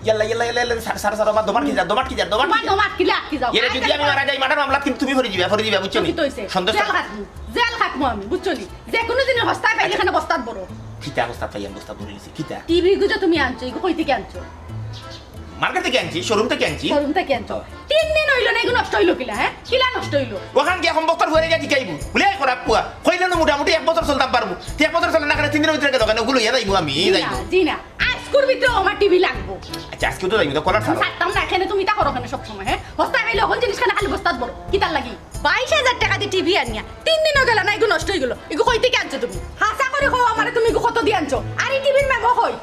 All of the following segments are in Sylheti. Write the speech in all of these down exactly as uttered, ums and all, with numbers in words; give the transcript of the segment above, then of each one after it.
ইয়াল্লা, ইয়াল্লা, ইয়াল্লা, ইয়াল্লা, সার, সার, সার, আমার দম আটকি যায়, দম আটকি যায়, দম আটকি যায়। তোমার দম আটকিলে আটকি যাও। এরে, যদি আমি মারা যাই, মার্ডার মামলাত কিন্তু তুমি পড়ি যিবায়, পড়ি যিবায়, বুঝছো নি? সন্তোষ জেল খাটমু, জেল খাটমু আমি, বুঝছো নি? যে কুনু জিনিস হস্তায় পাইলে এখানো বস্তাত ভরো। কিতা বস্তাত পাইয়াম, বস্তাত ভরি নিছি, কিতা? টিভি গু যে তুমি আনছো, ইগু কই থাকি আনছো? মার্কেট থাকি আনছি, শোরুম থাকি আনছি। শোরুম থাকি আনছো? তিন দিন অইলো না, ইগু নষ্ট অইলো কিলা, হে? কিলা নষ্ট অইলো? অখান গিয়া কম বক্তর ফুয়ারে গিয়া জিকাইবো। বুলে, "এই খারাপ ফুয়া, কইলে না মোটামুটি এক বছর চলতাম পারমু। তে এক বছর চলে না, কেনে তিন দিনর ভিতরে গেলো কেনে? ওগুলো ইয়া যাইবো আমি, জি না, যাইবো।" জি না। আইজকুর ভিতরে আমার টিভি লাগবো। আচ্ছা, আইজকে তো যাইবো, তো কলার আমি ছাড়ো। ছাড়তাম না, এখানে তুমি তা করো কেনে সব সময়, হে? হস্তায় পাইলে অখন জিনিস খান খালি বস্তাত ভরো। কিতার লাগি? বাইশ হাজার টেকা দি টিভি আনিয়া তিন দিন অইগেলো না, ইগু নষ্ট অইগেলো। ইগু কই থাকি আনছো তুমি? হাছা করি কও আমারে, তুমি ইগু কত দি আনছো? আর ই টিভির মেমো কই?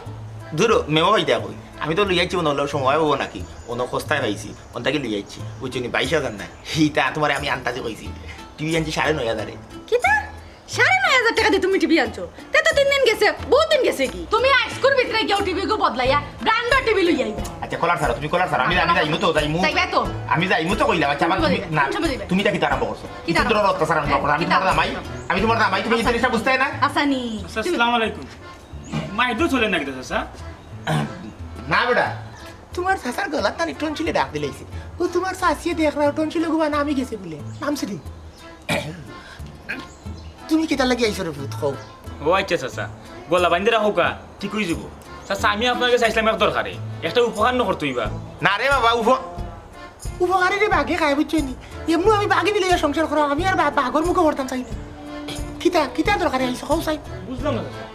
দুরো, মেমো পাইতায় কই? আমি তো লইয়া আইছি, অনো সময় অইবো নাকি? অনো হস্তায় পাইছি, অন থাকি লইয়া আইছি। বুঝছো নি, বাইশ হাজার নায়। হিতা তুমারে আমি আন্তাজি কইছি। টিভি আনছি সাড়ে নয় হাজারে। কিতা? সাড়ে নয় হাজার টেকা দি তুমি টিভি আনছো? তে তো তিন দিন গেছে, বউত দিন গেছে গি। তুমি আইজকুর ভিতরে গিয়াউ টিভি গু বদলাইয়া ব্র্যান্ডর টিভি লইয়া আইবা। আচ্ছা, কলার ছাড়ো, তুমি কলার ছাড়ো। আমি, আমি যাইমু তো, যাইমু। যাইবা তো? আমি যাইমু তো কইলাম। আচ্ছা, আমার তুমি, তুমি না, কোন সময় যাইবা? তুমি ইটা কিতা আরম্ভ করছো? কিতা তুমি তো আরম্ভ? রক্ত ছাড়া আরম্ভ করো। আমি কিতা তোমার আরম্ভ দামাই, করছো? আমি তোমার দামাই, তুমি এই জিনিসটা বুঝতায় না? আচ্ছা, নি। আচ্ছা, আসসালামু আলাইকুম। মাইর তো চলে না কিতা, চাচা? না বেটা, তোমার চাচার গলাত নানি টনসিলে ডাক দিলাইছে। ও তোমার চাচিয়ে দেখরা, টনসিল গুবা নামি গেছে বুলে। নামছে দি। তুমি কিতার লাগি আইছো রে পুত, কও? ও আচ্ছা চাচা, গলা বান্ধি রাখউক্কা, ঠিক অইযিবো। চাচা, আমি আপনার গেছে আইছলাম এক দরকারে, একটা উপকার না করতে অইবা। না রে বাবা, উপ-, উপকারে রে বাঘে খায়, বুঝছো নি? এমনু আমি বাঘে দিলে সংসার করা, আমি আর বা-, বাঘর মুখো পড়তাম চাই না। কিতা, কিতা দরকারে আইছো, কও চাই? বুঝলাম না চাচা,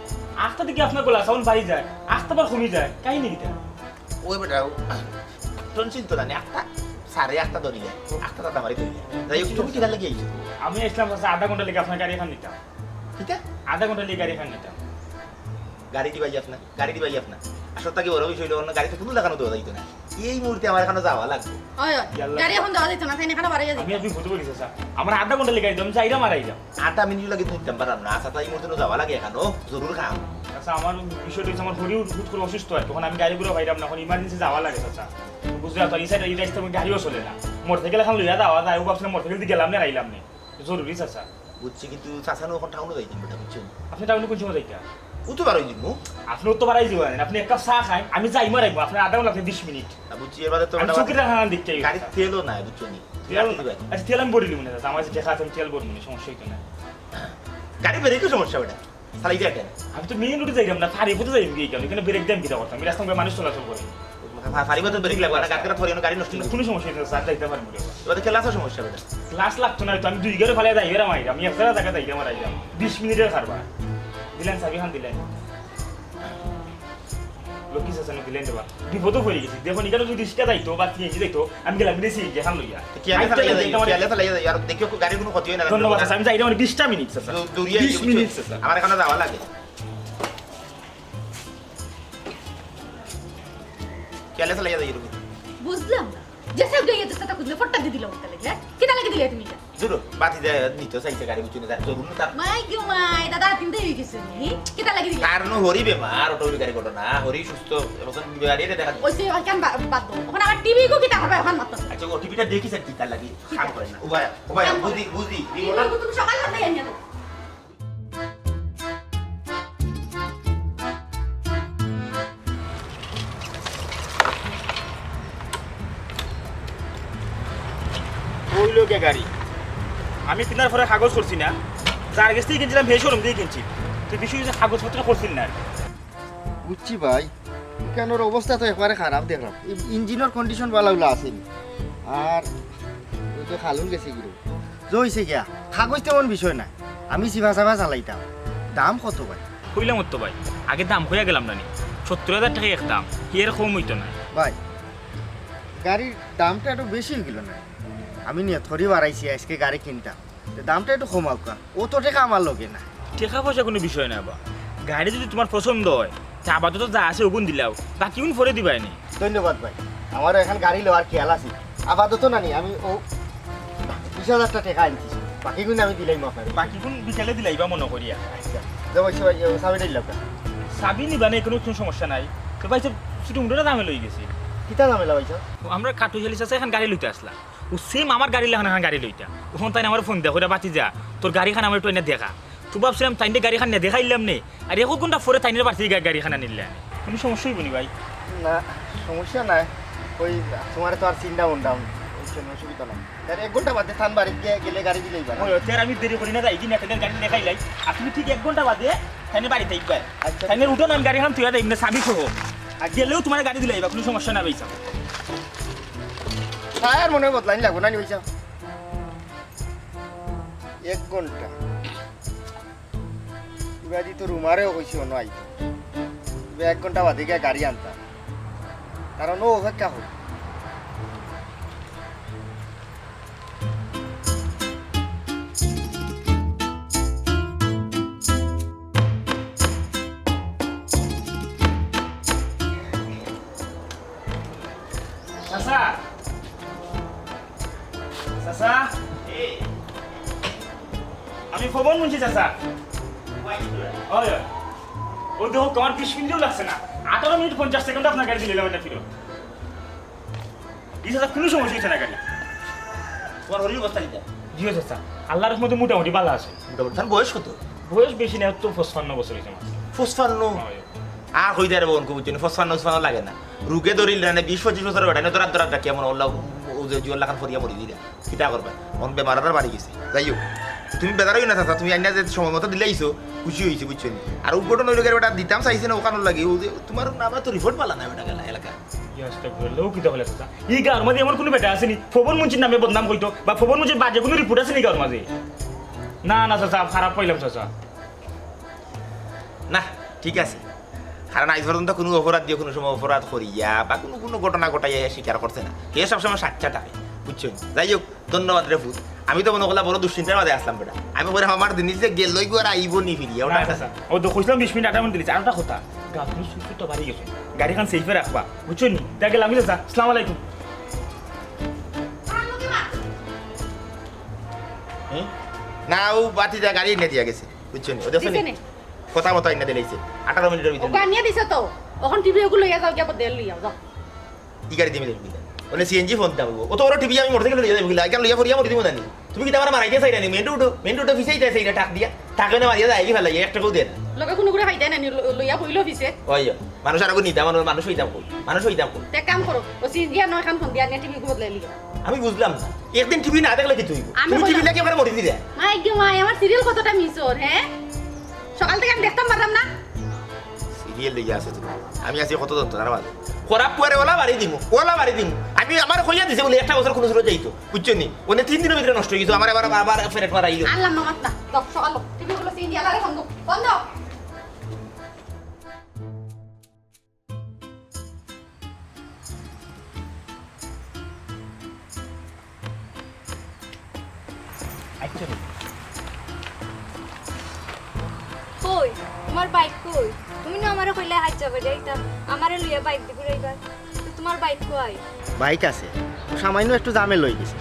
আস্তা থাকি আপনার গলা সাউন্ড বাড়ি যায়, আস্তা আবার কমি যায়, কাহিনী কিতা? ওই বেটা, ও টনসিল তো জানি, একটা সারে একটা ধরিলে, একটা দাদা মারি ধরিলে। যাই হোক, তুমি কিতার লাগি আইছো? আমি আইছলাম চাচা, আধা ঘন্টা লাগি আপনার গাড়ি খান নিতাম। কিতা? আধা ঘন্টা লাগি গাড়ি খান নিতাম। গাড়ি দিবাই আপনার, গাড়ি দিবাই আপনার। আসল থাকি বড় বিষয় অইলো, অন্য গাড়ি তো কুনু লাগানো দেওয়া যাইতো না। এই মুহূর্তে আমার এখানো যাওয়া লাগবো। ওই, ওই, ইয়াল্লা। গাড়ি অখন দেওয়া যাইতো না, তাই না, এখানো বাড়াইয়া যাইতো। আমি আপনি ভুল বলি চাচা, আমার আধা ঘন্টা লাগি গাইতাম, যাইরাম আর আইরাম। আধা মিনিট লাগি তুমি দিতাম পারলাম না, আচ্ছা, তাই এই মুহূর্তে যাওয়া লাগে এখানো, জরুর কাম। আচ্ছা, আমার বিষয়টা অইছে, আমার শরীর হুট করে অসুস্থ আর কি, তখন আমি গাড়ি ঘোড়া পাইরাম না, এখন ইমার্জেন্সি যাওয়া লাগে চাচা। বুঝলে তো, এই সাইডে এই রাস্তায় গাড়িও চলে না, মোটরসাইকেল এখন লইয়া যাওয়া যায়, ও ভাবছিলাম মোটরসাইকেল দিয়ে গেলাম না, আইলাম না, জরুরি চাচা। বুঝছি, কিন্তু চাচা নু এখন টাউনো যাইতাম বেটা, বুঝছো? আপনি টাউনো কোন সময় যাইতা? ও তো বারোই দিন। আপনি ও তো বারোই দিন, আপনি এক কাপ চা খাই, আমি যাই মারাইবো, আপনার আধা ঘন্টা, আপনি বিশ মিনিট। না, বুঝছি, এবারে তো আমি বেটা চুকির রাখা দেখতে গাড়ি তেলও নাই, বুঝছো নি? তেল? রাখতে দিবা। আচ্ছা, তেল আমি ভরি দিব না, আমার কাছে টেকা আছে, আমি তেল ভরি দিব, সমস্যা হইতো না। গাড়ি বেরিয়ে কি সমস্যা বেটা? চালাই যায় কেন? আমি তো মেইন রোডে যাইতাম না, ফাড়ি পথে যাইতাম কি কেন? এখানে ব্রেক দেন কিতা করতাম? এই রাস্তা মানুষ চলাচল করে। ফা-, ফাড়ি পথে ব্রেক লাগবে না, গাড়ি ধরে না, গাড়ি নষ্ট হইব। কোনো সমস্যা হইতো না, স্যার, যাইতে পারবো রে। এবার খেলা আছে সমস্যা বেটা। ক্লাস লাগতো না, তো আমি দুই গেলে ফালে যাই, এরা মাইরা, আমি এক জায়গা জায়গা যাইতে মারাইলাম। বিশ মিনিটের কারবার। দিলেন চাবি খান দিলেন। লক্ষ্মী চাচা দিলেন দেবা। বিপদও পড়ে গেছি। দেখো, এখানে যদি রিক্সা যাইতো বা সিএনজি যাইতো, আমি গেলাম রে সিএনজি খান লইয়া। কি আলে ফালাই যাই, কি আলে ফালাই যাই, আর দেখো গাড়ি কোনো ক্ষতি হয় না। ধন্যবাদ চাচা, আমি যাই, আমার বিশটা মিনিট চাচা। দৌ-, দৌড়িয়ে বিশ মিনিট চাচা। আমার এখানে যাওয়া লাগে। কি আলে চালাইয়া যাই এরকম? বুঝলাম না। যে সব দিয়ে যেতে সেটা খুঁজলে ফটটা দিয়ে দিলাম ওটা লাগে, হ্যাঁ? কিতা লাগে দিলে তুমি এটা? জোর, বাতি যায়, নিতে চাইছে গাড়ি, বুঝছো না, তার জরুর না তার। মাই গো মাই, দাদা, তিনটে হয়ে গেছে নি। কিতা লাগে দিলে? কারণ হরি বেমার, অটো গাড়ি ঘটনা, হরি সুস্থ, এখন গাড়ি এটা দেখা যায়। ওই সে ওখান বা-, বাদ দাও। ওখানে আমার টিভি গো কিতা হবে ওখান মাত্র? আচ্ছা, ও টিভিটা দেখি স্যার, কিতা লাগে? কাম করে না। ও ভাই, ও ভাই, কাম করে। বুঝি, বুঝি, টিভি রিমোট ওটা তুমি সকাল সকালে আনিয়ে দেবো। ওই লোকে গাড়ি। আমি কিনার পরে কাগজ করছি না। যার গেছ থাকি কিনছিলাম, সেই শোরুম থাকি কিনছি। তুই বিষয় কিছু কাগজপত্র করছিল না আর কি। বুঝছি ভাই, ইখানোর অবস্থা তো একবারে খারাপ দেখলাম। এই ইঞ্জিনর কন্ডিশন ভালা উলা আছে নি। আর ওই তো খালুন গেছে গিরো। যে হইছে গিয়া, কাগজ তেমন বিষয় না। আমি চিপা চাপা চালাইতাম। দাম কত ভাই? কইলাম তো ভাই, আগে দাম কইয়া গেলাম না নি। সত্তর হাজার টেকা এক দাম, এর কম হইতো না। ভাই, গাড়ির দামটা একটু বেশি হয়ে গেল না? আমি নিয়ত করি বাড়াইছি আজকে গাড়ি কিনতাম। তে দামটা একটু কমাউক্কা। অত টেকা আমার লগে না। টেকা পয়সা কোনো বিষয় না বা। গাড়ি যদি তোমার পছন্দ হয়, তে আপাতত যা আছে ওগুন দিলাও, বাকিগুন পরে দিবায় নি। ধন্যবাদ ভাই, আমারও এখন গাড়ি লওয়ার খেয়াল আছে। আপাতত না নি, আমি ও বিশ হাজারটা টেকা আনছি, বাকিগুন আমি দিলাইমু আপনারে। বাকিগুন বিকালে দিলাইবা মনে করিয়া। আচ্ছা, যাও, আচ্ছা ভাই, ও চাবিটা দিলাম। চাবি নিবা না, কোনো, কোনো সমস্যা নাই। তো ভাই সাহেব, ছোটো মোটো ঝামেলা হয়ে গেছে। কিতা ঝামেলা ভাই সাহেব? ও, আমরা কাটুশালি চাচা এখন গাড়ি লইতে আসলাম। ও সেম আমার গাড়ি লাখান এখন গাড়ি লইতা। ওখান তাই আমার ফোন দেখ, ওটা বাতি যা, তোর গাড়িখান আমার একটু এনে দেখা। তো ভাবছিলাম তাইনরে গাড়িখান নিয়া দেখাইলাম নে, আর এক ঘন্টা পরে তাইনরে বাড়তি গা-, গাড়িখান আনিলে। কোনো সমস্যা হইব নি ভাই? না, সমস্যা নাই। ওই, তোমার তো আর চিন্তা মন ডাউন, ওই জন্য অসুবিধা নাই। তার এক ঘন্টা বাদে থান বাড়িত গিয়া গেলে গাড়ি দিলেই পারে। ওই, তে আর আমি দেরি করি না, যাই কি না, তাইলে গাড়ি দেখাই লাই। আর তুমি ঠিক এক ঘন্টা বাদে তাইলে বাড়িত আইবা। আচ্ছা। তাইলে উঠো না, আমি গাড়িখান থইয়া দেই, এমনি চাবি সহ। আর গেলেও তোমার গাড়ি দিলে আইবা, কোনো সমস্যা না পাইছা। টায়ার মনে হয় বদলানি লাগবো না নি পয়সা? এক ঘন্টা। ইবাদি তো রুমারেও কইছি অনো আইতো। ইবা এক ঘন্টা বাদে গিয়া গাড়ি আনতাম। কারণ ও অপেক্ষা করি। চাচা, চাচা, আমি পবন মুন্সি চাচা। ওই, ওই। ও দেখো, তোমার বিশ মিনিটও লাগছে না, আঠারো মিনিট পঞ্চাশ সেকেন্ড আপনার গাড়ি দিলাম এটা ফিরত। জি চাচা, কোনো সমস্যা হইছে না গাড়ি। তোমার হরির অবস্থা কিতা? জি চাচা, আল্লাহর রহমতে মোটামুটি ভালা আছে। মোটামুটি। তার বয়স কত? বয়স বেশি না, তো পঁচপান্ন বছর হইছে মাত্র। পঁচপান্ন? হয়। আর কই দেয় রে বউনকে, বুঝছো নি? পঁচপান্ন, পঁচপান্ন লাগে না। রুগে ধরিল না, বিশ পঁচিশ বছর বেটা, না দরাত দরাত ডাকিয়া মনে করলা, ও যে জুয়ার লাখান ফরিয়া মরি দিলা। কিতা করবা? অখন বেমার আজার বাড়ি গেছে। যাই হোক, তুমি বেজার হইও না চাচা, তুমি আইনা যে সময় মতো দিলাইছো, খুশি হইছি, বুঝছো নি? আর উদ্ঘাটন হইল গেলে বেটা দিতাম চাইছে না ওখানোর লাগি, ও যে তোমার না, আমার তো রিপোর্ট ভালা না বেটা গেলা এলাকা। ইয়া আস্তাগফিরুল্লাহ, ও কিতা বলে চাচা? ই গাঁওর মাঝে এমন কোনো বেটা আছে নি, পবন মুন্সির নামে বদনাম কইতো, বা পবন মুন্সির বাজে কোনো রিপোর্ট আছে নি গাঁওর মাঝে? না, না চাচা, খারাপ পাইলাম চাচা। না, ঠিক আছে। কারণ আইজ পর্যন্ত কোনো অপরাধ দিয়ে কোনো সময় অপরাধ করিয়া বা কোনো, কোনো ঘটনা ঘটাইয়া স্বীকার করছে না। হে সবসময় সাচ্চা থাকে, বুঝছো? যাই হোক, ধন্যবাদ রে ফুত। আমি তো মনে করলাম বড় দুশ্চিন্তার মাঝে আসলাম বেটা। আমি কইলাম আমার জিনিস যে গেল, ওই আর আইবো নি ফিরিয়া, ওটা না, চাচা, ও তো কইছিলাম বিশ মিনিট, আঠারো মিনিট দিলিছে। আর একটা কথা, গাঁওত কোনো চুর টুর তো বাড়ি গেছে। গাড়িখান সেফে রাখবা, বুঝছো নি? তা গেলাম, আমি চাচা, আসসালামু আলাইকুম। হুম? না, ও বাতি যা গাড়ি এনে দিয়া গেছে, বুঝছো নি? ও দেখছো নি? দিছে নি? কথা মতো আইনা দিলাইছে, আঠারো মিনিটের ভিতরে। ওকে আনিয়া দিছে তো, এখন টিভি ওগুলো লইয়া যাও, গিয়া বদলে লইয়া যাও। ই গাড়ি দিবি দেখবি না। ওনে সিএনজি ফোন দাও। ও তো ওর টিভি আমি মোটরসাইকেল লইয়া যাবো গিলা, এখান লইয়া ফরিয়া মরি দিব না নি? তুমি কি আমার মারাই দিয়া চাইরা নি? মেন রোড, মেন রোডে ফিসাই দিয়া চাইরা টাক দিয়া। টাকা না মারিয়া যায় কি ফেলাই, এক টাকাও দেয় না। লগে কোনো করে খাইতে না নি, ল-, লইয়া বইলো ফিসে। ওই, মানুষ আরো নিদাম, মানুষ হইতাম কই? মানুষ হইতাম কই? তে কাম করো, ও সিএনজি আর নয় খান ফোন দিয়া আনিয়া টিভি বদলে লিও। আমি বুঝলাম না, একদিন টিভি না দেখলে কি তুই? আমি তুমি টিভি কইলাম। নাকি আমার মরি দিলে? মাই গো মাই, আমার সিরিয়াল কতটা মিস ওর, হ্যাঁ? সকাল থেকে আমি দেখতাম পারলাম না। সিরিয়াল লইয়া আছে তুমি। আমি আছি কত যন্ত্রণার মাঝে। খরাপ পুয়ারে ওলা বাড়ি দিমু, ওলা বাড়ি দিমু। আমি আমার কইয়া দিছে বলে একটা বছর কোনো সুরত যাইতো, বুঝছো নি? ওনে তিন দিনের ভিতরে নষ্ট হয়ে গেছে, আমার আবার, আবার ফেরত মারাইলো। আল্লাহ মামাত না, দশ সকাল টিভি গুলো সিন দিয়া লারে বন্ধ, বন্ধ। আচ্ছা রে। কই, তোমার বাইক কই? তুমি না আমারে কইলা হাইজ্জা বাড়ি আইতাম, আমারে লইয়া বাইক দি ঘুরাইবা। তো তোমার বাইক কই? বাইক আছে, সামান্য একটু জামে লই গেছে।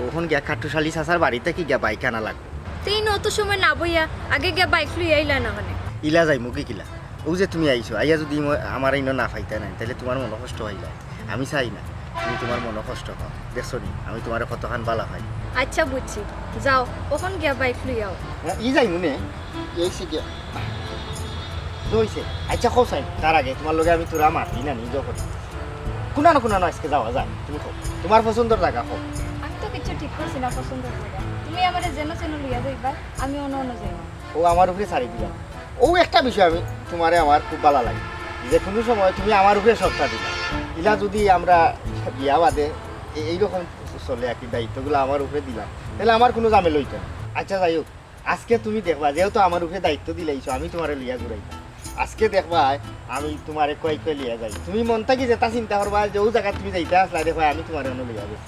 ওখান গিয়া খাট্টুশালী চাচার বাড়িতে কি গিয়া বাইক আনা লাগবে। তেই না অত সময় না বইয়া আগে গিয়া বাইক লইয়া আইলা না মানে। ইলা যাইমু কি কিলা? ও যে তুমি আইছো, আইয়া যদি ম-, আমার ইনো না পাইতা নাই, তাহলে তোমার মনে কষ্ট হইলা। আমি চাই না তুমি তোমার মনে কষ্ট পাও। দেখছো নি, আমি তোমারে কতখান বালা পাই। আচ্ছা বুঝছি, যাও, ওখান গিয়া বাইক লই আও। হ্যাঁ, ই যাইমু নে, এই সে গিয়া। তো হইছে। আচ্ছা, কও চাই, তার আগে তোমার লগে আমি তোরা মাতি না, নিজেও করি। কুনানো, কুনানো আজকে যাওয়া যায়, তুমি কও। তোমার পছন্দর জায়গা কও। আমি তো কিছু ঠিক করছি না পছন্দর জায়গা। তুমি আমারে যেন যেন লইয়া যাইবা, আমি অন্য অন্য যাইবা। ও আমার উপরে ছাড়ি দিলাম। ও একটা বিষয় আমি তোমারে আমার খুব ভালা লাগে, যে কোনো সময় তুমি আমার উপরে সবটা দিলাম। ইলা যদি আমরা বিয়া বাদে এ-, এইরকম চলে আর কি, দায়িত্বগুলো আমার উপরে দিলাম, তাহলে আমার কোনো ঝামেলা হইতো না। আচ্ছা, যাই হোক, আজকে তুমি দেখবা, যেহেতু আমার উপরে দায়িত্ব দিলাইছো, আমি তোমারে লইয়া ঘুরাইতাম। আজকে দেখবা, আমি তোমারে কই কই লইয়া যাই। তুমি মন থাকি যেটা চিন্তা করবা যে ও জায়গা তুমি যাইতে আসলা, দেখবা আমি তোমারে অন্য লইয়া যাই।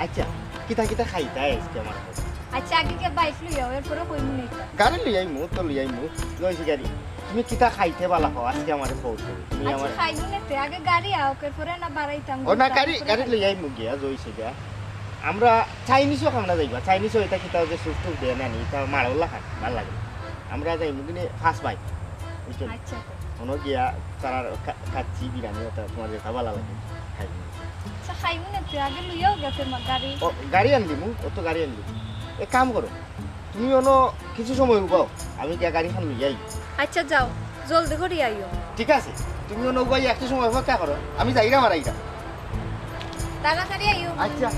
আচ্ছা, কিতা কিতা খাইতায় আজকে আমার ঘরে? আচ্ছা, আগে গিয়া বাইক লইয়াও, এরপরে কইমু নে। গাড়ি লইয়াইমু, তো লইয়াইমু, লইছি গাড়ি। তুমি কিতা খাইতে বালা পাও, আজকে আমারে কও তো। তুমি আচ্ছা, আমার খাইমু নে তে, আগে গাড়ি আউক, এরপরে না বাড়াইতাম, ও না, গাড়ি, তারপরে গাড়ি খাইমু। লইয়াইমু গিয়া, জইছে গিয়া। আমরা চাইনিজও খাম না যাইবা, চাইনিজও এটা কিতা যে সুপ টুপ দেয় না নি, এটা মারওলা খান, ভালা লাগে। আমরা যাইমু কিনে ফার্স্ট বাইক, বুঝছো? আচ্ছা। কোনো গিয়া তারার কা-, কাচ্চি বিরিয়ানি ওটা তোমার যেটা ভালা লাগে, খাইমু। আচ্ছা, খাইমু না তুই, আগে লইয়াও গেছে মা গাড়ি। ও, গাড়ি আনলিমু, ও তো গাড়ি আনলিমু। এক কাম করো, তুমি অনো কিছু সময় উবাও, আমি গিয়া গাড়িখান লইয়া আই। আচ্ছা, যাও, জলদি করি আইও। ঠিক আছে, তুমি অনো উবাই একটু সময় অপেক্ষা করো, আমি যাইরাম আর আইরাম। তাড়াতাড়ি আইও। আচ্ছা।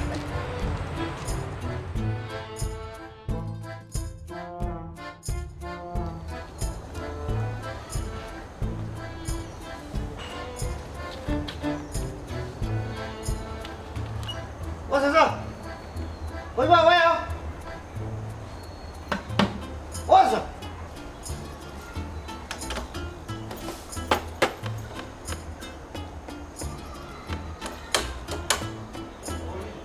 ও চাচা, কই বা, ওই আও। ও চাচা।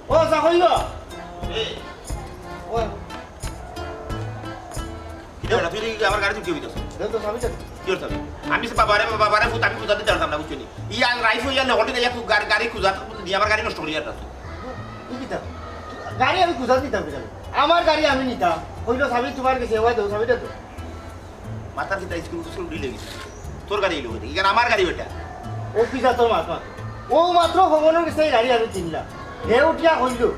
ও চাচা, কই গো? এই। ও। কিতা বেটা, তুই দেখি আমার গাড়ি তুই কিতা অইতাছ? দেও তো চাবিটা। কিওর চাবি? আমি সে বাবারে, বাবারে, ফুত, আমি খুঁজাত দিতাম না, বুঝছো নি? ই আর রাইফ অইয়া নকল দিয়া গাড়ি, গাড়ি খুঁজাত দিয়া আমার গাড়ি নষ্ট করিয়া রাখছো। ই কিতা? গাড়ি আমি খুঁজাত দিতাম কিতা? আমার গাড়ি আমি নিতাম। কইলো চাবি তোমার গেছে, ওই দেও চাবিটা তো। মাথার কিতা স্ক্রু, স্ক্রু ঢিলে গেছে। তোর গাড়ি অইলো কেনে? ইখান আমার গাড়ি বেটা। ও কিতা তোর মাথা? ও মাত্র ভবনর গেছে এই গাড়ি আমি কিনলাম। হে উঠিয়া কইলো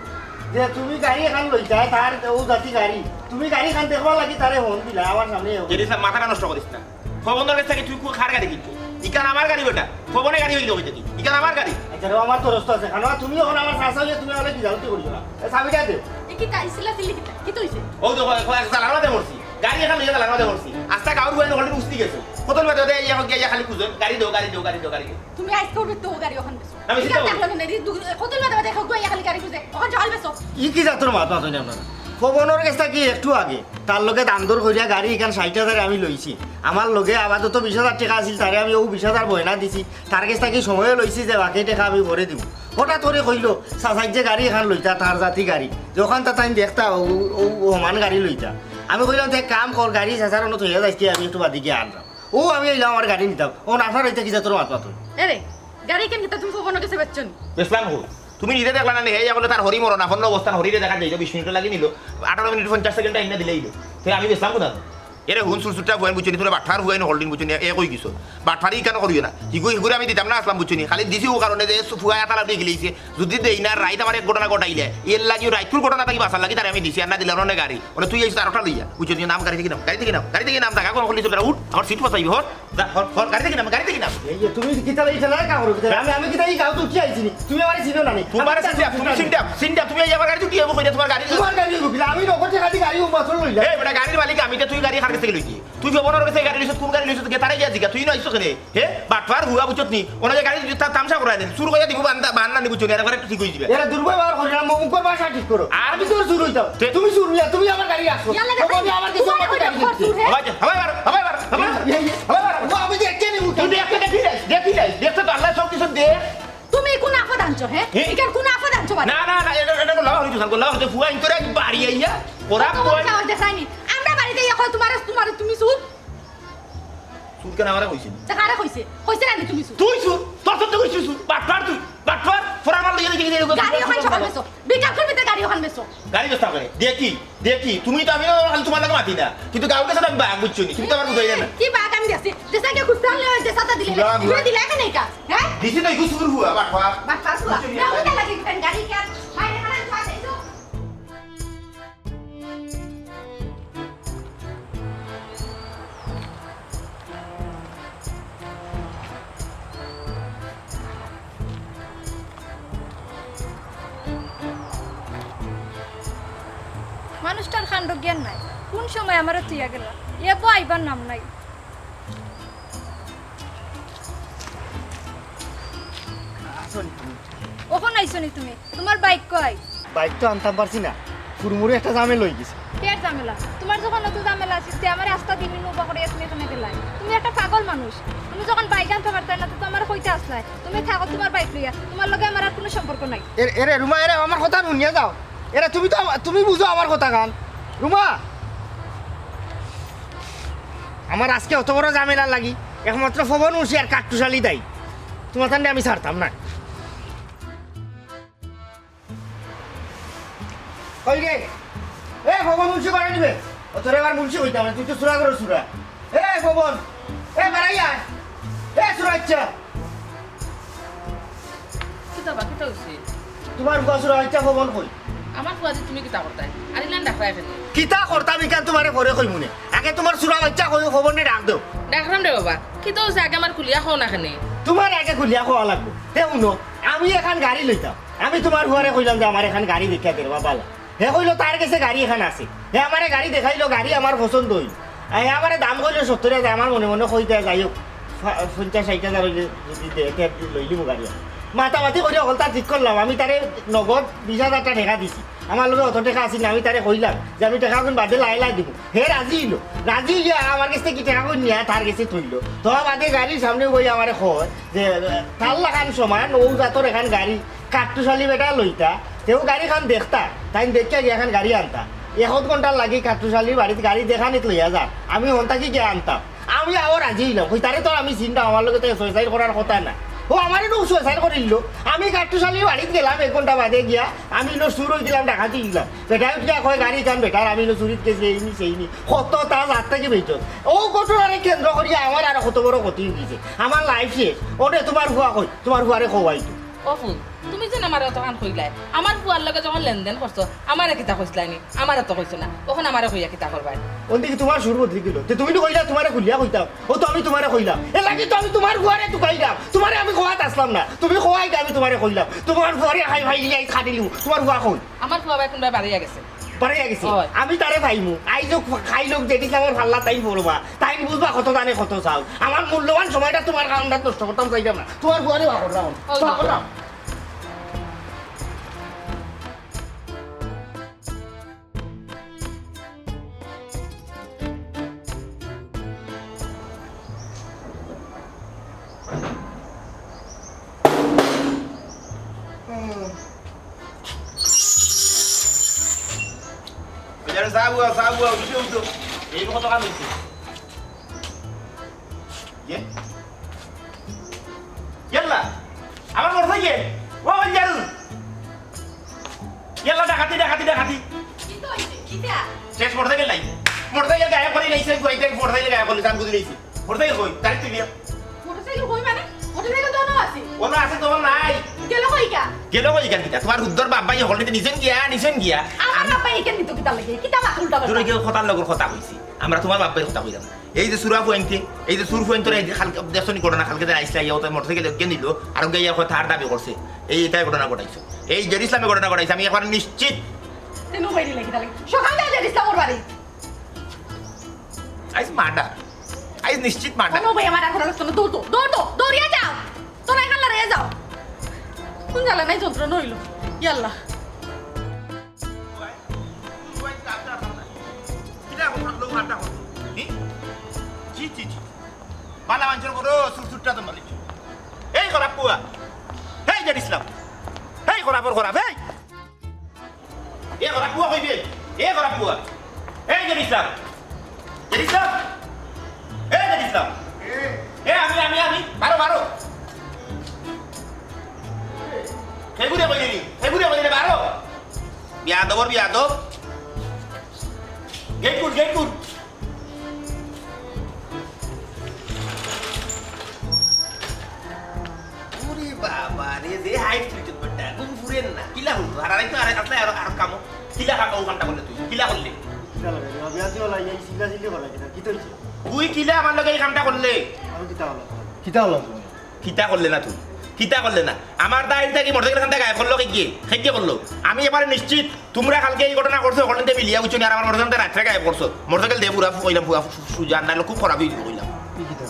যে তুমি গাড়ি এখান লইতায়, তার ও জাতি গাড়ি। তুমি গাড়ি এখান দেখবার লাগি তারে ফোন দিলা, আমার সামনে ও। এরে সাব, মাথাটা নষ্ট করিস না। ভবনর গেছে থাকি তুই কু-, কার গাড়ি কিনছো? ইখান আমার গাড়ি বেটা। ভবনে গাড়ি অইলো কই থাকি? ইখান আমার গাড়ি। আচ্ছা রে, আমার তো রস্তা আছে। কারণ তুমি এখন আমার চাচা অইয়া তুমি আমার কি জানতে করিও না। এ চাবিটা দে। এ কিতা চিল্লা চিল্লি কিতা? কিতা অইছে? ও দেখো, দেখো, এক জালার মাঝে মরছি। গাড়ি এখান লইয়া জালার মাঝে মরছি। আস্তা গাঁওর বুয়াইন হলে উস্তি গেছে। কতল বাদে বাদে ইয়া, ইয়া খালি খুঁজে, "গাড়ি দেও, গাড়ি দেও, গাড়ি দেও, গাড়ি দেও।" তুমি আইজ করবে তো গাড়ি ওখান বেচো। আমি চিন্তা করি। দেখলাম না, এই দু-, কতল বাদে বাদে দেখো, ইয়া খালি গাড়ি খুঁজে। ওখান জল বেচো। ই কি জাতর মাত মাত অইনা আপনারা? ভবনর গেছে থাকি একটু আগে, তার লগে দাম দর করিয়া গাড়ি ইখান ষাইট হাজারে আমি লইছি। আমার লগে আপাতত বিশ হাজার টেকা আছিল, তারে আমি অউ বিশ হাজার বয়না দিছি। তার গেছ থাকি সময়ও লইছি যে বাকি টেকা আমি পরে দিমু। হঠাৎ করি কইলো, "চাচাই যে গাড়ি এখান লইতা, তার জাতি গাড়ি। যখন তা তাইন দেখতা, অউ, অউ, অউ হমান গাড়ি লইতা।" আমি কইলাম, "তে এক কাম কর, গাড়ি চাচার অনো থইয়া যাইস, আমি একটু বাদে গিয়া আনরাম।" অউ আমি আইলাম আমার গাড়ি নিতাম। অখন আপনার ইতা কিতা তোর মাত মাত অয়? এরে, গাড়ি কেন কিতা তুমি ভবনর গেছে বেচছো নি? বেচলাম কই? তুমি নিজে দেখলা না নি, এই বলে তার হরি মরণ, আপন্ন অবস্থান হরিরে দেখা যাইলো, বিশ মিনিট লাগি নিল, আঠারো মিনিট পঞ্চাশ সেকেন্ড টাইম না দিলেই হইলো। তে আমি বেচলাম কোথা? এরে হুন সুরসুরটা ফুয়াইন বুঝছো নি, তোরা বাটফার ফুয়াইন হলদিন বুঝছো নি, এ কই গেছো? বাটফারি কেন করিও না? হিগু হিগুরে আমি দিতাম না আসলাম বুঝছো নি, খালি দিছি ও কারণে যে ফুয়া তালা দিয়ে গেলিছে। যদি দেই না, রাইত আমার এক ঘটনা ঘটাইলে, এর লাগি রাইতকুর ঘটনা থাকি বাঁচার লাগি তারে আমি দিছি, আর না দিলাম না গাড়ি। ওরে তুই এই চারোটা লইয়া, বুঝছো নি, নাম গাড়ি থাকি নাম, গাড়ি থাকি নাম, গাড়ি থাকি নাম, টাকা কোন খুলি চলবে না, উঠ, আমার সিট বাঁচাইবি, হর, যা, হর, হর, গাড়ি থাকি নাম, গাড়ি থাকি নাম। এই যে তুমি কিতা লাগি ঠেলা কা করো, কিতা? আমি, আমি কিতা এই গাঁও তো উঠি আইছি নি? তুমি আমারে চিনো না নি? তোমার আমি সিনটা, তুমি সিনটা, সিনটা, তুমি এই আমার গাড়ি উঠি যাবো কইরা তোমার গাড়ি। তোমার গাড়ি উঠি, আমি নগদ টাকা দিয়ে গাড়ি ও বছর লইলাম। এই বেটা, গাড়ির মালিক আমি, তে তুই গাড়ি কার গেছে লইছি? তুই ভবনর গেছে গাড়ি লইছত, কোন গাড়ি লইছত? গে তারে গিয়া জিগা, তুই না আইছস কেনে? হে, বাটফার হুয়া বুঝছত নি? ওনা যে গাড়ি তা তামশা করায় দেন, চুর করিয়া দিব বান্দা, বাহান্না নি বুঝছো নি? আর একবার একটু ঠিক হয়ে যাবে। এরা দুর্বল ব্যবহার করি না, মুখর ভাষা ঠিক করো। আর আমি তোর চুর হইতাম। তে- তুমি চুর মিয়া, তুমি আমার গাড়ি আসো। ইয়াল্লা, ও, আমি আমার কিছু তোমার আমার গাড়ি চুর, দিচ্ছি। হে? হবাই যা, হবাই বার, হবাই বার, হবাই বার। এই, এই, এই, হবাই বার। ও, আমি দেখে নিব। তুই দেখ, দেখি যাইস, দেখি যাইস। দেখতে তো আল্লাহ সব কিছু দে। তুমি কোন আফত আনছো, হে? হে? ইখান কোন আফত আনছো বাড়ি? না, না, না, এটা, এটা তো লাভ হইতো, লাভ হইতো। ফুয়া ইন্তরে এক বাড়ি আইয়া, ওরা কত বড় কই? সাহস দেখায়নি। আমরা বাড়িতে ইয়া কয় তোমার, তোমার, তুমি চুর? চুর কেন আমারে কইছিস? তা কারে কইছে? কইছে না নি তুমি চুর? তুই চুর, তোর সাথে কইছিস চুর, বাটপার তুই, বাটপার, ফোরার মাল লইয়া দেখি, দেখি, গাড়ি ওখান সকাল বেচো, বিকাল করবি তো গাড়ি ওখান বেচো। গাড়ি বেচতাম করে, দেখি, দেখি, তুমি তো আমি খালি তোমার লগে মাতি না, কিন্তু গাঁও গেছে তো আমি বাঘ বুঝছো নি, তুমি তো আমার বুঝাই না। কি বাঘ আমি দেখছি? যে সাইকেল খুঁজতে আনলে ওই যে সাতা দিলে, চুরা তুমি বুয়া। দিলে কেন এটা? হ্যাঁ? দিছি তো একটু চুর হুয়া, বাটপার। বাটপার হুয়া। বুঝছো নি? না, ওটা লাগে গাড়ি কে আর বাইরে খানা খাওয়া যাইতো। মানুষটার কাণ্ড জ্ঞান নাই, কোন সময় আমারে থুইয়া গেলা, এবো আইবার নাম নাই। আসো নি তুমি। অখন আইছো নি তুমি? তোমার বাইক কই? বাইক তো আনতাম পারছি না, হুরমুরে একটা ঝামেলা হয়ে গেছে। কিয়ার ঝামেলা? তোমার যখন অত ঝামেলা আছে, তে আমারে আস্তা দিন উবা করিয়া তুমি এখানে গেলায়। তুমি একটা পাগল মানুষ, তুমি যখন বাইক আনতে পারতায় না, তো আমার কইতে আসলায়। তুমি থাকো তোমার বাইক লইয়া, তোমার লগে আমার আর কোনো সম্পর্ক নাই। এ-, এরে রুমা, এরে আমার কথা হুনিয়া যাও। এরে তুমি তো আমা-, তুমি বুঝো আমার কথা খান। রুমা, আমার আজকে অত বড় ঝামেলা লাগি, একমাত্র ফবন মুন্সি আর কাট্টুশালি দায়ী। তোমার তান্ডে আমি ছাড়তাম না। কই রে? এ, ফবন মুন্সি বাড়াই নিবে। ও, তোরে আবার মুন্সি কইতাম না, তুই তো চুরা করো চুরা। এ, ফবন, এ, বাড়াই আয়। এ, চুরা ইচ্ছা। কিতা বা, কিতা হইছে? তোমার ফুয়া চুরা ইচ্ছা ফবন কই? আমার ফুয়া যে তুমি কিতা করতায়? আর ইলান ডাকরায় কেনে? কিতা করতাম ইখান তোমারে পরে কইমুনে। আগে তোমার চুরা বাচ্চা কই, ফবনরে ডাক দেও। ডাকরাম রে বাবা। কিতা অইছে আগে আমারে খুলিয়া কও না কেনে? তুমারে আগে খুলিয়া কওয়া লাগবো। তে হুনো, আমি এখান গাড়ি লইতাম, আমি তুমার ফুয়ারে কইলাম যে আমার এখান গাড়ি দেখিয়া দে রে বাবা। হে কইলো তার গেছে গাড়ি এখান আছে, হে আমারে গাড়ি দেখাইলো, গাড়ি আমার পছন্দ অইল। হে আমারে দাম কইলো সত্তর হাজার, আমার মনে মনে কইতে যাই হোক, পঞ্চাশ ষাইট হাজার অইলে যদি দে, তে লইলিমু গাড়ি। মাতামাতি করি হকলতা ঠিক করলাম, আমি তারে নগদ বিশ হাজার টেকা দিছি। আমার লগে অত টেকা আছিল না, আমি তারে কইলাম যে আমি টেকাগুন বাদে লায় লায় দিমু। হে রাজি অইলো, রাজি অইয়া আমার গেছ থাকি টেকাগুন নিয়া তার গেছে থইলো। থওয়া বাদে গাড়ির সামনে বই আমারে কয় যে, "তার লাখান সমান, অউ জাতর এখান গাড়ি কাট্টুশালী বেটা লইতা, তেউ গাড়িখান দেখতা, তাইন দেখিয়া গিয়া এখান গাড়ি আনতা।" এক আধ ঘন্টার লাগি কাট্টুশালীর বাড়িত গাড়ি দেখানিত লইয়া যার, আমি হন থাকি গিয়া আনতাম। আমি আবার রাজি অইলাম, কই, "তারে তো আমি চিনতাম, আমার লগে তো ছয় ছয় করার কথা না।" ও আমারে নু ছয় ছয় করিল, আমি কাট্টুশালীর বাড়িত গেলাম, এক ঘন্টা বাদে গিয়া আমি ইনো চুর অইগেলাম, ডাকাতি অইগেলাম। বেটায় উঠিয়া কয়, "গাড়ি কান বেটার, আমি ইনো চুরিত গেছি, এইনি সেইনি।" কত তা জাত থাকি বেইজ্জত। অউ ঘটনারে কেন্দ্র করিয়া আমার আরো কত বড় ক্ষতি অইগেছে। আমার life শেষ। ওরে তুমার ফুয়া কই? তুমার ফুয়ারে কওয়াই তো। ও ফুল, তুমি যেন আমারে অতখান কইলায়, আমার ফুয়ার লগে যখন লেনদেন করছো, আমারে কিতা কইছলায় নি? আমারে তো কইছো না, অখন আমারে কইয়া কিতা করবায়? অন্দি কি তুমার সুর বদলি গেল? তে তুমি তো কইলা তুমারে খুলিয়া কইতাম, ও তো আমি তুমারে কইলাম। এর লাগি তো আমি তুমার ফুয়ারে তুকাইলাম, তুমারে আমি কওয়াত আসলাম না, তুমি কওয়াই দে আমি তুমারে কইলাম। তুমার ফুয়ারে খাই ভাই লিয়াই খাটিলিমু, তুমার ফুয়া কই? আমার ফুয়া ভাই কোনবায় বাড়িয়া গেছে। বাড়িয়া গেছে? অয়। আমি তারে পাইমু, আইজ হোক খাইল হোক, যেদিন আমার ফাল্লা তাই পড়বা, তাই বুঝবা কত জানে কত চাও। আমার মূল্যবান সময়টা তুমার কারণে নষ্ট করতাম চাইতাম না, তুমার ফুয়ারে বার করলাম, অয়। বার করলাম। ওই যারা চা বুয়া, চা বুয়া, উঠো, উঠো। এই কত কাম হইছে? ইয়ে? ইয়াল্লা, আমার মোটরসাইকেল। ও, ওই যারু। ইয়াল্লা, ডাকাতি, ডাকাতি, ডাকাতি। কিতা অইছে? কিতা? শেষ মোটরসাইকেল নাই। মোটরসাইকেল গায়েব করি লাইছে, গুয়াইতে মোটরসাইকেল গায়েব করি, জান বুঝি লাইছি। মোটরসাইকেল কই? তারিখ তুই দিয়া। মোটরসাইকেল কই মানে? মোটরসাইকেল তো অনো আছে। অনো আছে, তো নাই। গেল কই গা? গেল কই গা কিতা? তুমার হুদ্দর বাপ ভাই হকলতে নিছইন গিয়া, নিছইন গিয়া। আমার বাপ ভাই এখান দিত কিতা লাগে? কিতা মাথা উল্টা পাল্টা? তোর কি কথার লগর কথা কইছি? আমরা তুমার বাপ ভাইর কথা কইলাম। এই যে চুরা ফুয়াইন্তে, এই যে চুর ফুয়াইন্তর এই যে কালকে দেখছো নি ঘটনা, কালকে যে আইসলা, ইয়া, ওটা মোটরসাইকেল এগিয়ে নিল, আর ওকে ইয়া কথা আর দাবি করছে। এই এটাই ঘটনা ঘটাইছো। এই জেড ইসলামে ঘটনা ঘটাইছে, আমি একবার নিশ্চিত। তেনু বাইরে লেগে তাহলে। সকাল থেকে জেড ইসলামর বাড়ি। আইস মার্ডার। আইস নিশ্চিত মার্ডার। কোনো ভাই আমার এখন আর কোনো দৌড় তো, দৌড় তো, দৌড়িয়া যাও। তোরা এখান লড়িয়া যাও। কোন জ্বালা নাই যন্ত্রণা হইল। ইয়াল্লা। কিতা এখন লোক আড্ডা করো? জি? জি, জি, জি। বালা মানষর করো, চুর চুরটা তো মালিক। এই খারাপ পুয়া। এই জেড ইসলাম। এই খারাপর খারাপ, এই। এ খারাপ পুয়া কইবে। এ খারাপ পুয়া। এই জেড ইসলাম। জেড ইসলাম। এই জেড ইসলাম। এ আমি, আমি, আমি। মারো, মারো। খেগুরে কইলি নি। খেগুরে কইলি রে, মারো। বিয়াদবর বিয়াদব। গেট কুল, গেট কুল। ওরে বাবা রে, যে হাইট তুই তো বেটা, ঘুম ফুরেন না। কিলা হল তো? আর আড়াই তো আড়াই আসলে আরো, আরো কামো। কিলা কা-, ও কামটা করলে তুই? কিলা করলে? কিতা লাগে? বিয়া দিও লাগে, এই চিল্লা চিল্লি করে কিতা? কিতা হইছে? তুই কিলা আমার লগে এই কামটা করলে? আমি কিতা হলাম? কিতা হলাম তুমি? কিতা করলে না তুই? কিতা করলে না? আমার দাইর থাকি মোটরসাইকেল খানটা গায়েব করলো কে গিয়ে? কে গিয়ে করলো? আমি এবারে নিশ্চিত তোমরা কালকে এই ঘটনা করছো, ওখানে মিলিয়া বুঝছো নি? আর আমার মোটরসাইকেল রাত্রে গায়েব করছো। মোটরসাইকেল দে পুরা কইলাম, পুরা সুজা, নাইলে খুব খারাপ হইয়ে দিব কইলাম। এই কিতা?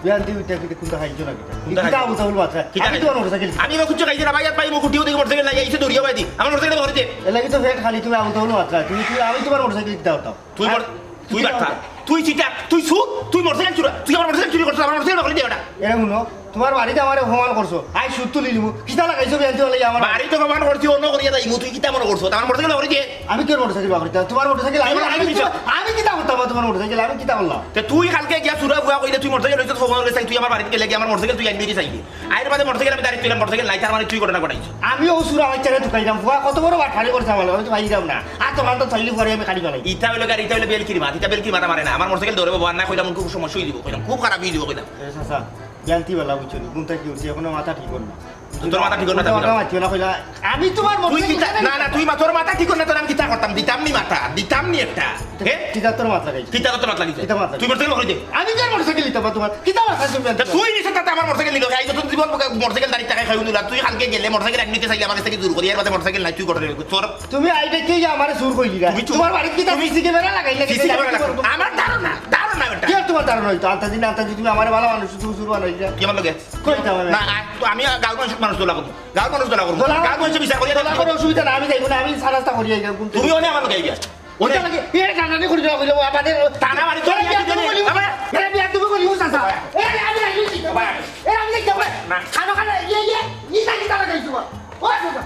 বিয়ান তুই উঠে কিতা কোনটা খাইছো না কিতা? কিতা কিতা খাইছো? আবুল তাবুল মাত্রা? কিতা আমি খাইছো? তোমার মোটরসাইকেল। আমি এবার কিছু খাইছি না ভাই, আর ভাই মুখ উঠিও দেখি মোটরসাইকেল নাই, আইসে দৌড়িয়া ভাই দি। আমার মোটরসাইকেল ধরে দে। এর লাগি তো ফেট খালি, তুমি আবুল তাবুল মাত্রা। তুমি, তুমি, আমি তোমার মোটরসাইকেল কিতা করতাম? তুই মোর-, তুই কিতা বাটপার, করতাম? তুই চিটার, তুই সুদ, তুই মোটরসাইকেল চুরা, তুই আমার মোটরসাইকেল চুরি করছিস, আমার মোটরসাইকেল নকলি দে ওটা। এরা হুনো, তোমার বাড়িতে আমার অপমান করছো। আই সুদ তুলি নিমু। কিতা লাগাইছো বিয়ান তুই আমার? বাড়িতে অপমান করছি, অন্য করিয়া যাইমু, তুই কিতা মনে করছো? আমার মোটরসাইকেল নকলি দে। আমি কি মোটরসাইকেল বাকরিতা? তোমার মোটরসাইকেল, আমি, তুই আমি মোটরসাইকেল কিতা, আমি কিতা করতাম তোমার মোটরসাইকেল? আমি কিতা করলাম? তে তুই কালকে গিয়া চুরা ফুয়া কইলে তুই মোটরসাইকেল লইছস, ফোন লইছস, তুই আমার বাড়িতে গেলে গিয়া আমার মোটরসাইকেল তুই আনবি কি চাইলি? আইর বাদে মোটরসাইকেল আমি দাঁড়িয়ে তুইলাম, মোটরসাইকেল নাই, তার মানে তুই ঘটনা ঘটাইছস। আমি ও চুরা বাচ্চারে তুকাইলাম, ফুয়া কত বড় বাটপারি করছে আমার লগে, আমি তো পাইলাম না। আর তোমার তো চাইলে ফুয়ারে আমি খালি বানাই। ইটা হইলো গাড়ি, ইটা হইলো বেলকির মাত, ইটা বেলকির মাথা মারে না। আমার মোটরসাইকেল ধরে বাবা, আর না কইলাম খুব সমস্যা হয়ে দিব, কইলাম খুব খারাপ হয়ে দিব, কইলাম। এ চাচা, বিয়ান্তি বেলা বুঝছো নি, ঘুম থাকি উঠছি, এখনো মাথা ঠিক কর না। তোর মাথা ঠিক না, তোর মাথা মাতিও না কইলা। আমি তোমার তুই মোটরসাইকেল কিতা? না, না, তুই মা-, তোর মাথা ঠিক না, তোর আমি কিতা করতাম? দিতাম নি মাথা, দিতাম নি একটা। হে? কিতা তোর মাথা লাগাইছে? কিতা তোর মাথা লাগিছে? কিতা মাথা তুই মোটরসাইকেল করি দে। আমি কি আর মোটরসাইকেল নিতাম তোমার? কিতা মাথা তুমি তা তুই নিছ তাতে আমার মোটরসাইকেল নিল। এই তো জীবন মোটরসাইকেল দাঁড়িয়ে টাকা খাই উনুলা। তুই কালকে গেলে মোটরসাইকেল আনতে চাইলে আমার কাছে জোর করি, এর বাদে মোটরসাইকেল নাই, তুই করে দে। তোর তুমি আইডে কি আমারে চুর কইলি না? তুমি চুর। তোমার বাড়িতে কিতা তুমি সিসি ক্যামেরা লাগাইলে? সিসি ক্যামেরা লাগাই। আমার ধারণা, ধারণা ওটা। কি আর তোমার ধারণা হইতো? আলতা দিন আলতা দিন তুমি আমারে ভালো মানুষ, তুমি চুর বানাইলা। কি আমার লগে? কইতাম আমি। না, আ, তো আমি গাঁওর মানুষ, মানুষ দোলা করবো। গাঁওর মানুষ দোলা করবো। দোলা গাঁওর মানুষে বিচার করিয়া দোলা দেখবো। করে অসুবিধা না, আমি যাইবো না, আমি সারা রাস্তা করিয়া যাইবো। তুমি অনে আমার লগে আইবা। ওটা লাগে, এ টানাটানি করি দেওয়া হইলো, আমাদের টানা মারি তো এরা বিয়া বিয়া তুমি দিলে, বলি, আমার এরা বিয়া তুমি বলি, ও চাচা। এ, আমি যাইবো, বাবা। এ, আমি যাইবো। না। খানো খানো, ইয়ে, ইয়ে, ইটা কিতা লাগাইছো? ও চাচা।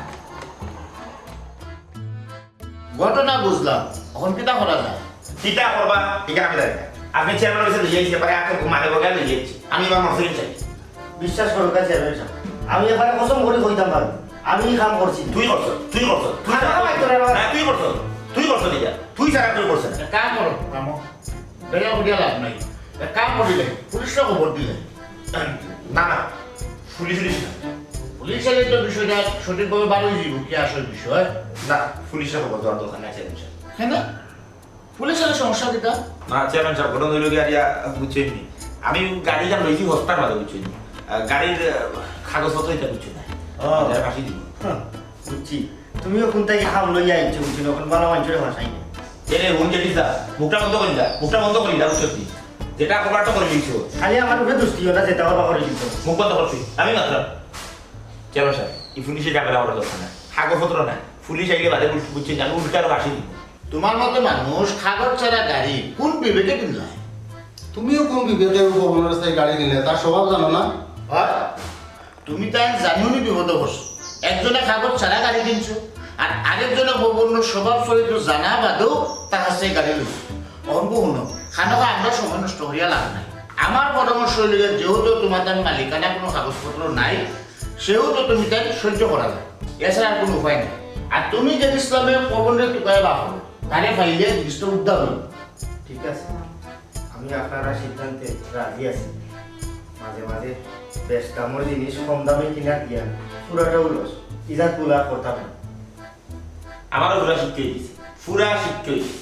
ঘটনা বুঝলাম, এখন কিতা করা যায়? কিতা করবা? ঠিক আমি জানি না। আপনি চেয়ারম্যান অফিসে লইয়া আইছি, পরে আপনি ঘুমাতে বললে লইয়া আইছি। আমি এবার মোটরসাইকেল চাই। বিশ্বাস করো, চেয়ারম্যান সাহেব, আমি এবারে কসম করি কইতাম পারবো, আমি এই কাম করছি না। তুই করছ, তুই করছ, তুই খানা খাওয়াই তোরা এবার। না, তুই করছ, তুই করছ এটা। তুই ছাড়া কেউ করছে না। এক কাম করো, কামো। বেলা করিয়া লাভ নাই। এক কাম করিলে, পুলিশরে খবর দিলে। না, না, পুলিশ, পুলিশ না। পুলিশ আইলে তো বিষয়টা সঠিকভাবে বার হয়ে যাইব, কি আসল বিষয়। না, পুলিশরে খবর দেওয়ার দরকার নাই, চেয়ারম্যান সাহেব। কেন? পুলিশ আইলে সমস্যা কিতা? না, চেয়ারম্যান সাহেব, ঘটনা হইল কি, আর ইয়া, বুঝছেন নি? আমি গাড়িটা লইছি হস্তার মাঝে, বুঝছেন নি? আহ, গাড়ির, আহ, কাগজপত্র এটা বুঝছেন না। ও। এটা ফাঁসি দিব। হ্যাঁ, বুঝছি। তুমিও কোন থেকে খাম লইয়া আইছো, বুঝছো না? এখন বালা মানষরে ভাসাই না। এরে, হুন যেটি যা, মুখটা বন্ধ করি যা, মুখটা বন্ধ করি যা, বুঝছো কি? যেটা কবার তো করে দিছো। খালি আমার উপরে দুষ দিও না, যেটা করবা করে দিছো। মুখ বন্ধ করছি, আমি মাত্র। চেয়ারম্যান সাহেব, এই পুলিশে ঝামেলা করার দরকার নাই। কাগজপত্র নাই, পুলিশ আইলে বাদে বুঝ-, বুঝছেন, আমি উল্টা আরো ফাঁসি দিব। তোমার মতো মানুষ কাগজ ছাড়া গাড়ি কোন বিবেকে কিনলায়? তুমিও কোন বিবেকে ও পবনর রাস্তায় গাড়ি কিনলে, তার স্বভাব জানো না? হয়? তুমি তাই জানিও নি বিপদে পড়ছো। একজনে কাগজ ছাড়া গাড়ি কিনছো, আর আরেকজনে পবনর স্বভাব চরিত্র জানা বাদেও তার কাছে গাড়ি লইছো। অহন হুনো, খানোকা আমরা সময় নষ্ট করিয়া লাভ নাই। আমার পরামর্শ হইল গিয়া, যেহেতু তোমার তার মালিকানা কোনো কাগজপত্র নাই, সেহেতু তুমি তাই সহ্য করা যায়, এছাড়া আর কোনো উপায় নাই। আর তুমি যে ইসলামে পবনরে তুকায় বাপ, তারে পাইলে জিনিসটা উদ্ধার হইল। ঠিক আছে, আমি আপনারা সিদ্ধান্তে রাজি আছি। মাঝে মাঝে বেশ দামর জিনিস কম দামে কিনা দিয়া পুরাটাও লস, ইজাত গুলা করতাম না। আমারও পুরা শিখতে হয়েছে, পুরা শিখতে হয়েছে।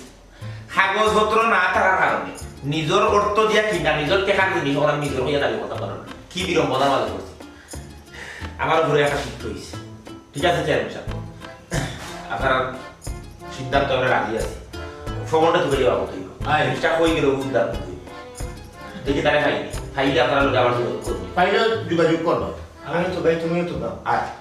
কাগজপত্র না থাকার কারণে নিজের অর্থ দিয়া কিনা, নিজের টেকার জিনিস ওরা নিজের হইয়া দাবি করতে পারো না। কি বিড়ম্বনার মাঝে পড়ছি। আমার উপরে একটা শিক্ষা হয়েছে। ঠিক আছে, চেয়ারম্যান সাহেব, আপনার সিদ্ধান্ত আমরা রাজি আছি। ফোনটা তুলে দেওয়া হতে হইব। আয়। জিনিসটা হয়ে গেল উদ্ধার করতে হইব। দেখি তারা খাইনি, খাইলে আপনারা লোকে আবার যোগাযোগ করবেন। পাইলে যোগাযোগ করবো। আমি তো ভাই, তুমিও তো দাও। আচ্ছা।